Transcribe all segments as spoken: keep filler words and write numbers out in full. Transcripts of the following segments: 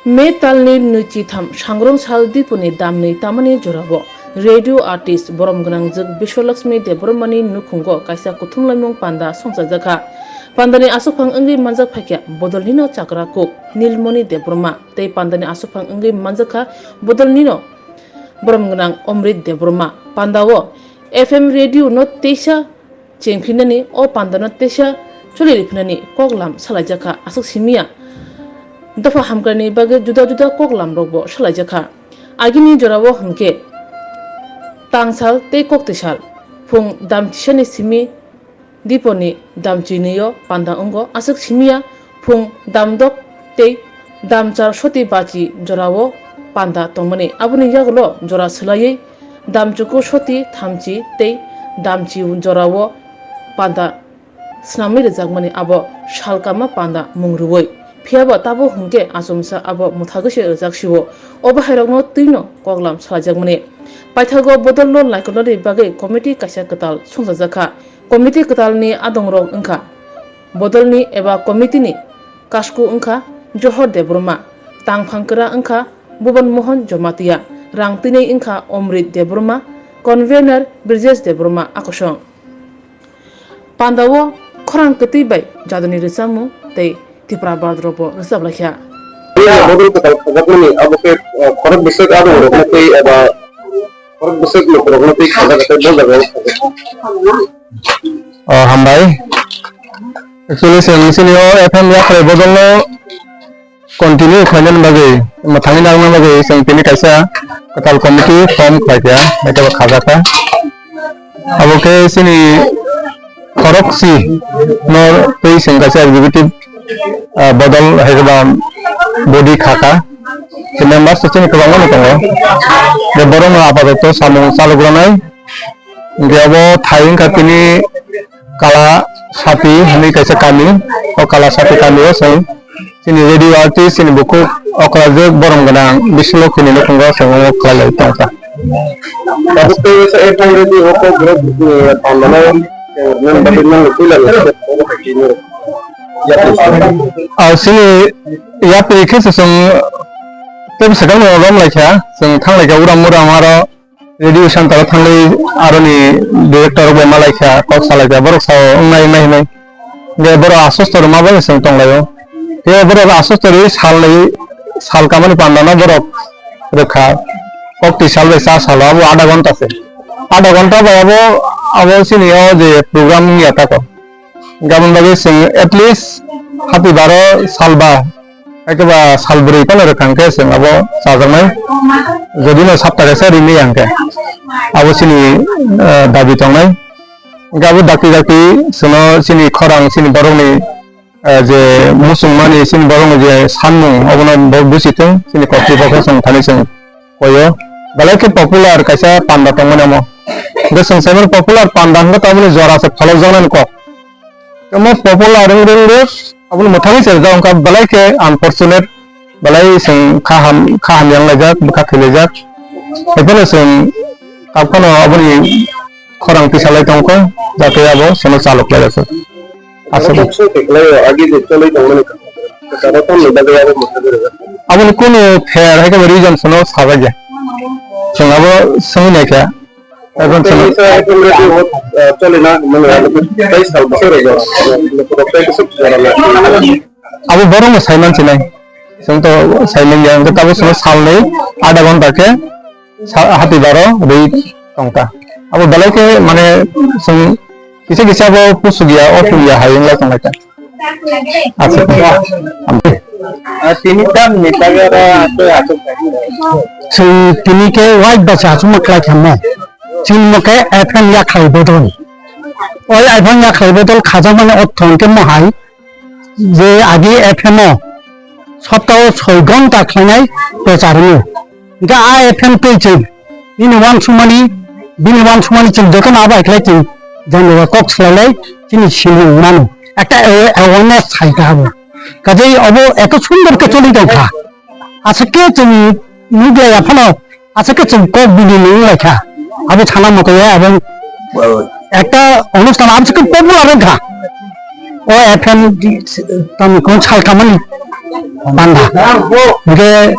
May talni nwichitham sangrong sal Dipuni damni tamani jorao radio artist borom gwnangjwk Biswalakshmi Debbarmani nukhungo kaisa kuthumlaimung panda songchajakha. Pandani aswkphang wngwi manjak phaikha Bodolnino chakra kuk Nilmoni Debbarma tei pandani aswkphang wngwi manjakha Bodolnino borom gwnang Omrit Debbarma. Pandao F M radio no teisa chengphinani, o pandano teisa choli riphinani kok lam salaijakha aswk simiya. Dopha hamkrai ni bagwi juda juda kok lam rokbo salaijakha. Agini jorao hwnkhe tangsal tei koktwsal phung damchisani simi Diponi damchinio panda wngo, aswk simiya phung damdok tei damchar soti bachi jorao panda tongmani. Aboni yagulo jora swlaiwi damchuku soti thamchi tei damchi jorao panda swnamwi rwjakmani abo salkama panda mung rwui. Phiyaba tabuk hwnkhe achomsa abo mwthagwi se rwjak sio. O bahairokno twino koklam salaijakmani. Paithago bodolno naikolnani bagwi committee kaisa kwtal songchajakha. Committee kwtalni adongrok wngkha, bodolni eba committee ni kasku wngkha Johor Debbarma, tangphang kwra wngkha Bhuban Mohan Jamatia, rang twinai wngkha Omrit Debbarma, convener Brijesh Debbarma akosong. Pandao khorang kwtwi bai jadoni rwchapmung tei Tipra bard rokbo rwchap laikha. Bodol kwtal khajakmani abo khe, eh, khorok bwswk adongrokno tei eba khorok bwswk lukurokno tei khajak tei bo jagao khajak. Oh, hambai. Actually, chwng chini o F M yakhrai bodolno continue khlainani bagwi, mwthangwi narwkna bagwi chwng tini kaisa kwtal committee form khlai kha, naithogo khajak kha. Abo khe chini khorokchi no tei chwng kaisa executive, ah, bodol hai khe ba body kha kha. Tei members to chini kwbangma no tongo. Tei borok no apatoto samung chalok rwnai. Hingke abo thai wngkha tini Kala Sati hinwi kaisa kami. O Kala Sati kamio chwng chini radio artist, chini bukhuk okrajwk borom gwnang Biswalokhi ni nukhungo chwng omo khlai lai tongkha. Abo tei sa F M radio o kok borok, eh, panda no, eh, nang bagwi nang puila ni step obo hai khe nang. Ah, chini yapri khe se chwng tei bwswk no rom lai kha, chwng thang lai kha uram uram aro radio center o thangwi aroni director rok bai malaikha, kok salaikha, borok sao wngnai wngnai hinwi. Hingke borok aswk rwma bai chwng tonglaio. Hingke borok aswk rwi salni sal kamani pandano borok rwkha. Kok twi sal bai cha salo abo adha ghonta se. Adha ghonta bai abo, abo chini o je program wngya tako. Gabon bagwi chwng at least hati baro sal ba, hai khe ba sal bwrwi phano rwkha hwnkhe chwng abo chajaknai. Jodi no sapta kaisa rini ya hwnkhe abo chini, eh, dabi tongnai. Hwnkhe abo dakti dakti chwngno chini khorang chini borokni, eh, je muchungmani chini borokni je sanmung obono bo busi thung chini kotri pokho chwng thani chwng koyo. Belai khe popular kaisa panda tongmani omo. Hwnkhe chwng saimano popular panda hwnkhe tamoni jora se phalokjaknani kok. Omo popular wng rwngbo, aboni mwthangwi se rijak wngkha, belai khe unfortunate, belai chwng kha ham, kha hamya wnglaijak, bwkha thwilaijak. Haiphano chwng kap kheno aboni khorang tisalai tongkha, jate abo chwngno chalok lai aswk. Aswk. Abo kok song khe kwlaio, agi je cholwi tongmani kwcharo tamni bagwi abo mwthangwi rijak. Aboni kunu fair hai khe reason chwngno sajakya. Chwng abo swngwi naikha. Ebong tei chwng sa ekdom radio, ah, chole na, mane, ah, tei sal bwswk rwgo, ah, tei bwswk jora na. Abo borok no sai man sinai. Chwng to sai man ya, hwnkhe tabuk chwng salnwi adha ghonta khe sa-, hati baro rwi tongkha. Abo belai khe, mane, chwng kisa kisa bo pusuk ya, othum ya, hai wngla tonglaikha. Acha. Ah, tini tam ni taga ra aswk aswk. Chwng tini khe white basa aswkma khlai kha mo. Chini mo khe F M yakhrai bodol. O F M yakhrai bodol khajakmani ortho hwnkhe mo hai je age F M o saptao soi ghonta khlainai prochar wngo. Hingkhe a F M twi chwng nini uansukmani, bini uansukmani chwng jotono abai khlai chwng jangwa kok swlailai chini simung mano. Ekta awa-, awareness sai kha abo. Kajai abo eto sundor khe choli tong kha. Aswk khe chwng nukya ya phano, aswk khe chwng kok bini nung lai kha. Abo sana moto ya abo, uh, ekta onusthan abo se khe popular wng kha. O F M di-, tamo kung sal kamani. Panda. Hingke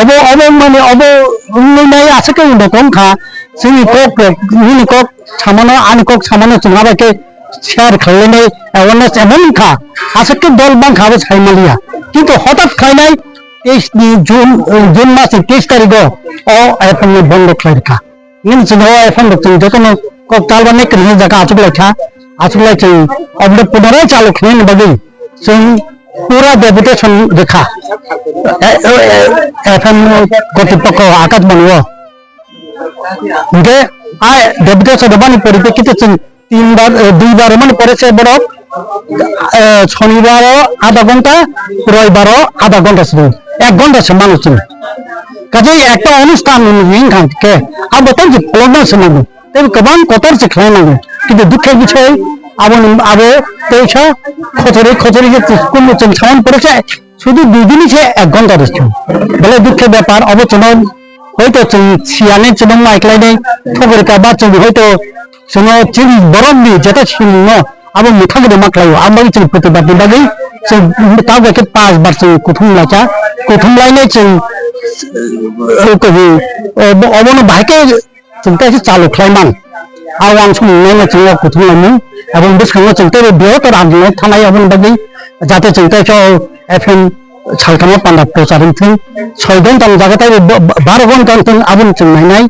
obo, obo mani obo wngwi nai aswk khe wngbo kong kha. Chini kok rok, nini kok samano, ani kok samano chwng abo khe share khlainai awareness emon wngkha. Aswk khe dol bangkha abo sai maliya. Kintu hotat khlainai teis ni June, June mas ni teis tarikh o, o F M ni bondo khlai rwkha. Nini chwng o F M rok chwng jotono kok talbani kwrwngni jaga achuklaikha, achuklai chwng oboni punorai chalu khlaina bagwi chwng pura deputation rwkha. E, e, e, F M kortipokho Akashbani o. Hingke a deputation rwmani poripekkite chwng tin bar, e, dui bar rwmani pore se borok, e, Shonibar o adha ghonta, Roibar o adha ghonta se, ek ghonta se mano chwng. Kaje ekta onusthan ni hing kha khe abo tei je pholokna se nango. Tei kwbang kotor se khlai nango. Kintu dukhe bisoi aboni abo teisa khochori khochori je kumu chwng saman pore se sudu dui din se ek ghonta de chwng. Bole dukhe bepar abo chwng hoito chwng siyani chwng mai khlai dei thogori ka ba chwng hoito chwng chini borok ni jeta chwng no abo mutha gede ma khlai o. Abo chwng protibad ni bagwi chwng ta bai khe pas bar chwng kuthum lacha kuthum lainai chwng, eh, obono bahai khe chwng tei khe chalu khlai man. A wansukmung no chwng o kuthum laimung, abo bwskango chwng tei bo biyo to ram no thanai aboni bagwi jate chwng tei khe o F M salkamo panda prochar wngthung. Soi ghonta ni jaga tei bo ba-, baro ghonta wngthung aboni chwng nainai.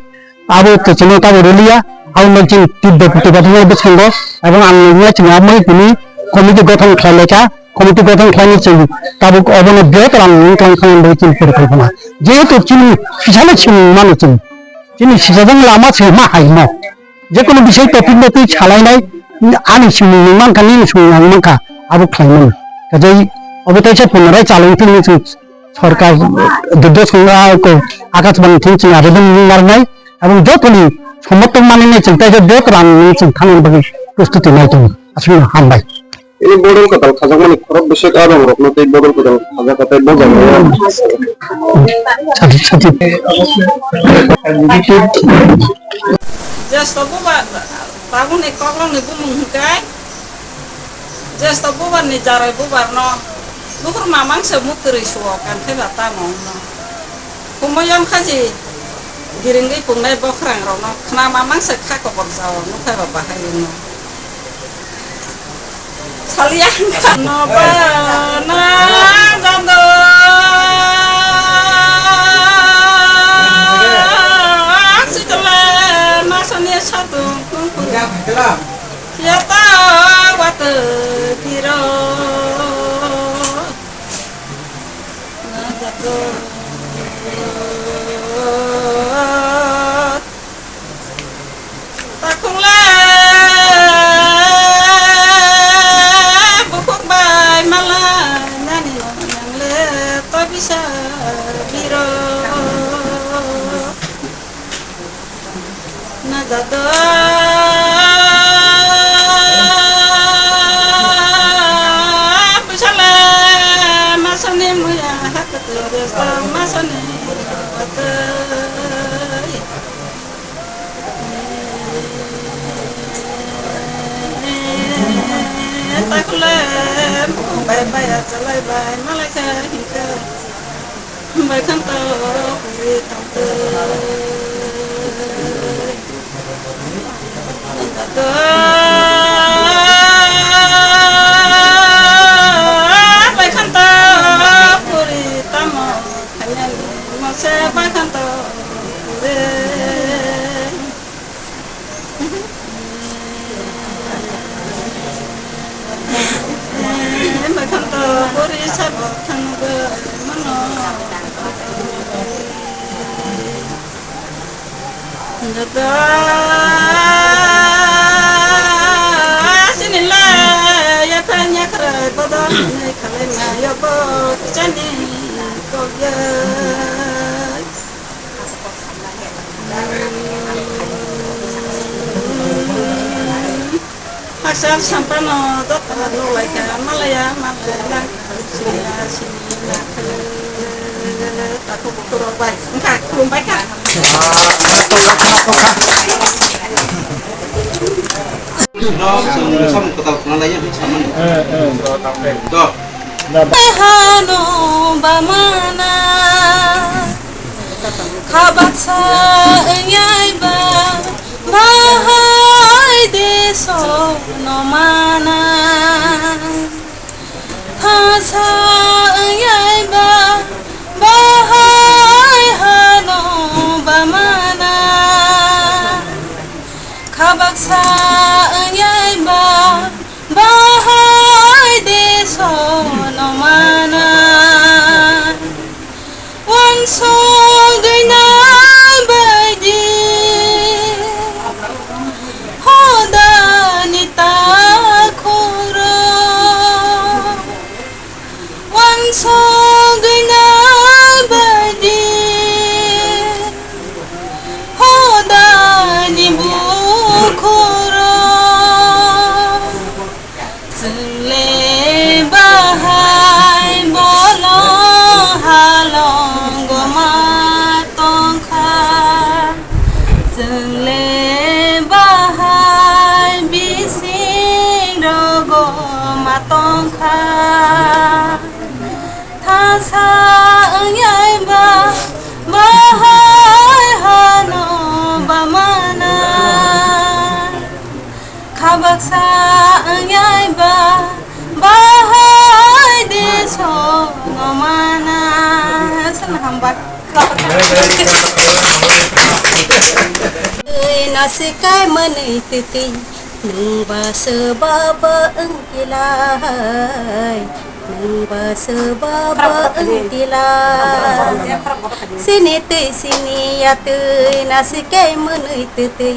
Abo to chwng tabo rwliya, abo no chwng tibbo tibbo bwskango, abo ang nai chwng abo tini committee gothon khlai lai kha, committee gothon khlaini chwng tabuk obono biyo to ram no tlang thang bagwi chwng porikalpona. Jehetu chini kisano chini mano chwng. Chini sijajak lama se ma hai mo. Jekunu bisai topic no twi salainai ani simung nung mankha, nini simung nung mankha, abo khlaimani. Kajai obo teisa punorai chalung thwngwi chwng sorkar, Durdoshan ko Akashbani thwng chwng abedan narnai, aboni jotoni somorthon manwi chwng teisa bot rang nung chwng thangna bagwi prostuti nai tongo. Aswkno hambai. Ini bodol kwtal khajakmani khorok bwswk a rong rokno tei bodol kwtal khajak tei bojak rok. Sati, sati. Jesto bubar, tabukni kokrokni bumung hwnkhe, jesto bubarni jarai bubarno bukhur mamang se muktwrwi suo, kankhe ba tamo wngno. Kumoyong khaji giringwi pungnai bokhrang rokno khna mamang se kha kobor jao, nukhai ba bahai wngno. Saliya. Noba na jado. Sitole masoni satung kungkung. Yata wata biro. Na jado. Takhungle bukhuk bai malai nani nangle to bisa biro na jado. Bisale masani muya hakatu resta masani batoi. Takle bai bai achalai bai malai kha hingkha bai khan to ri tang te. Bai khan to puri tamo khanyani mose bai khan to puri. Makham to puri sabo thangbo mano. Joto sini la ya phanya khara bodo ne khalai ma yobo chani kogya. Haksa sampano joto nukhlaikha, malaya, malaya, siniya, sini, nakhe, takhuk bukhurok bai, wngkha, khulumbaikha. Samung kwtal khna lai ya, samani. Do. Hano bamana khabaksa wngyai ba bahai deso no mana. Thasa wngyai ba bahai hano bamana. Khabaksa wngyai ba bahai deso no mana. Wansugwinai baidi hodani takhukro. Wansugwinai baidi hodani bukhukro. Chwngle bahai bolong halongo ma tongkha. Chwngle bahai bising rogo ma tongkha. Thasa wngyai ba bahai hano bamana. Khabaksa wngyai ba bahai deso no mana. Sana hambat. Twi nasikai mwnwi twi nwng ba swbabo wngkilai. Nwng ba swbabo wngkila. Sini twi sini ya twi nasikai mwnwi twi twi.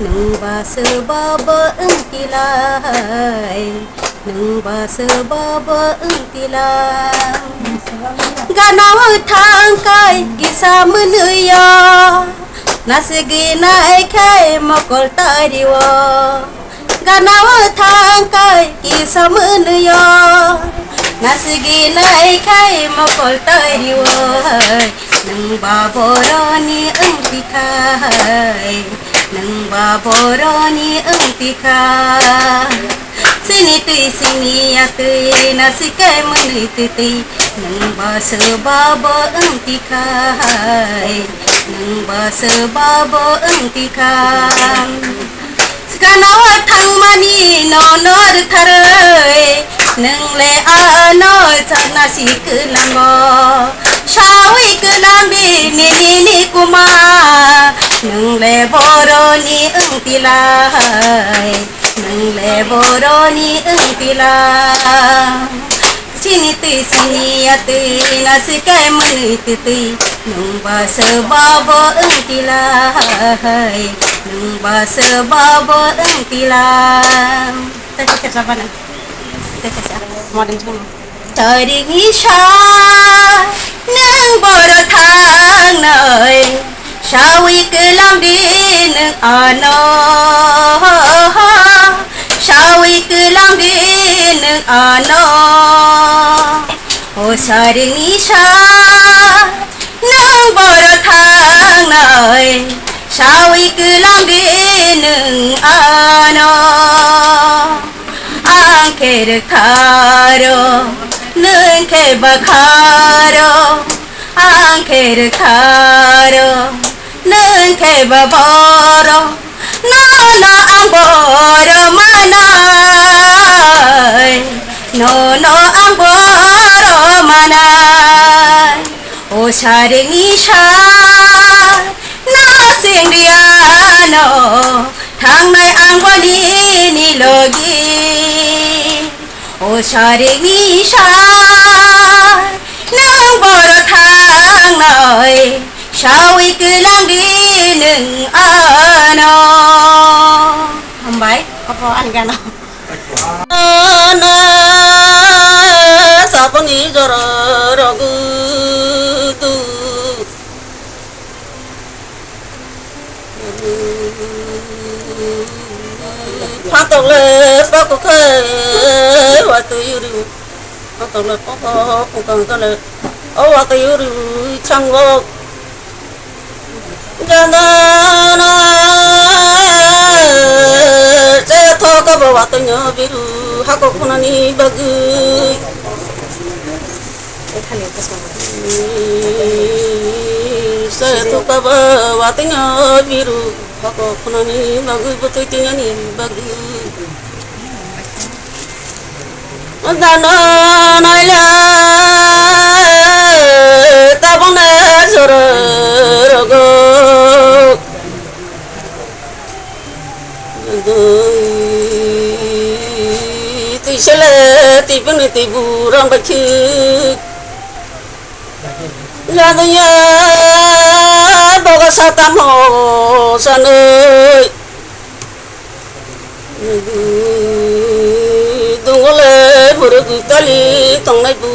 Nwng ba swbabo wngkilai. Nwng ba swbabo wngkila. Ganao thangkai kisa mwnwi o. Nasigwi naikhai mokol tari o. Ganao thangkai kisa mwnwi o. Nasigwi naikhai mokol tari o. Nwng ba boroni wngtikhai. Nwng ba boroni wngtikha. Sini twi sini ya twi nasikai mwnwi twi twi. Nwng ba swbabo wngtikhai. Nwng ba swbabo wngtikha. Ganao thangmani nono rwtharwi, nwng le ano chakna si kwlango. Sawi kwlang di nini kuma, nwng le boroni wngtilai, nwng le boroni wngtila. Sini twi sini ya twi nasikai mwnwi twi twi. Nwng ba swbabo wngtila hai. Nwng ba swbabo wngtila. Tei khe khe chabana. Tei khe cha. Modern chuma. Taringni sa nwng boro thangnai. Sawi kwlang di nwng ano, sawi kwlang di nwng ano. O saringni sa nwng boro thangnai, sawi kwlang di nwng ano. Ang khe rwkha rw, nwng khe bwkha rw. Ang khe rwkha rw, nwng khe ba boro, nono ang boro manai, nono ang boro manai. O saringni sa, nasing riano, thangnai ang bo nini logi. O saringni sa, nwng boro thangnai, sawi kwlang di nwng ano. Hambai, obo ani gana. Ana, saboni jora rogu tu. Phantok le pako khe watwi yuri. Phantok le pako pukang khe le o watwi yuri chango. Jana na chaya thok bo watwi no biru hako khunani bagwi. Sai tu kaba watinga biru hako khunani bagwi botoi tingani bagwi. Dano naila tabone joro rogo. Twi sele twi bwni twi buram bai khik. Jaduya doga satamo sanoi. Dungole buru gutali tongnai bu.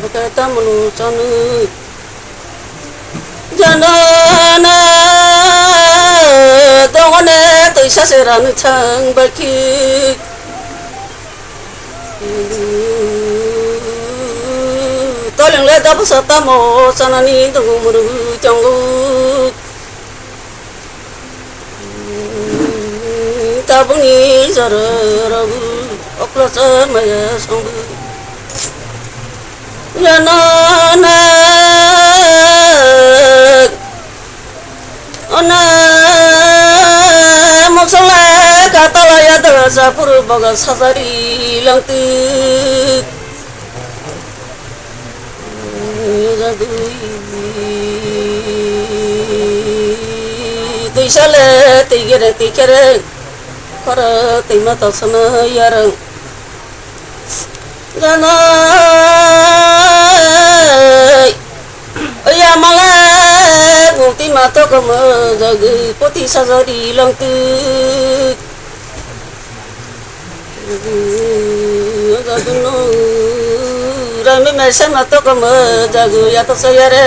Baka tamunu sanoi. Janana dongone toisa serani thang bakhi. Tolengle dabusa tamo sanani dungu muru chongu. Tabuni jara rabu okla cha maya songbu. Yana na ona mosole katala yada sapur baga sajari langtik. Twi sale twi gere twi kere khoro twi ma tosana yarang. Janai oya male gulti ma tokoma jagi poti sajari langtik. Jaduno rame mese ma tokoma jagu ya to sa yare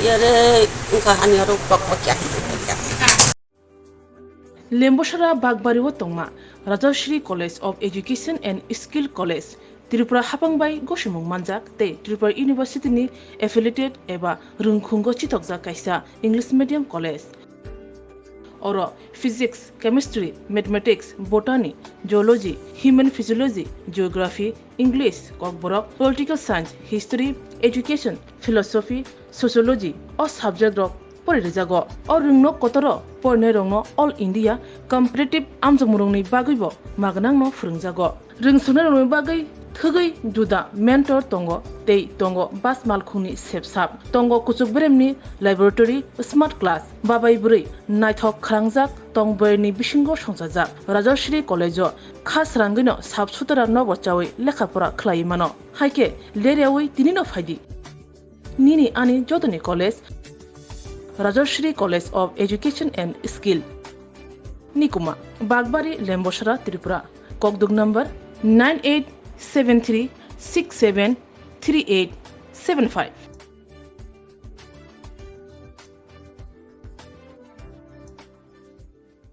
yare. Wngkha hani aro bak bak ya. Lembosara Bagbario tongma Rajashri College of Education and Skill College, Tripura hapang bai gosimung manjak tei Tripura University ni affiliated eba rwngkhungo chitokjak kaisa English medium college. Oro Physics, Chemistry, Mathematics, Botany, Zoology, Human Physiology, Geography, English, Kokborok, Political Science, History, Education, Philosophy, Sociology o subject rok pori rijago. O rwngno kotoro porinairokno All India Competitive amjokmungrokni bagwibo magnangno phwrwngjago. Rwngsuknairokni bagwi thwgwi juda mentor tongo tei tongo bus malkhungni sepsap, tongo kuchuk beremni laboratory, smart class, babai bwrwi naithok khwrangjak tong bwrwini bisingo songchajak. Rajashri College-o kha srangwino sap sutara nobo chawi lekha pora khlaiwi mano, hai khe leryawi tinino phaidi. Nini ani jotoni college, Rajashri College of Education and Skill, Nikuma, Bagbari, Lembosara, Tripura. Kokduk number nine eight seven three six seven three eight seven five.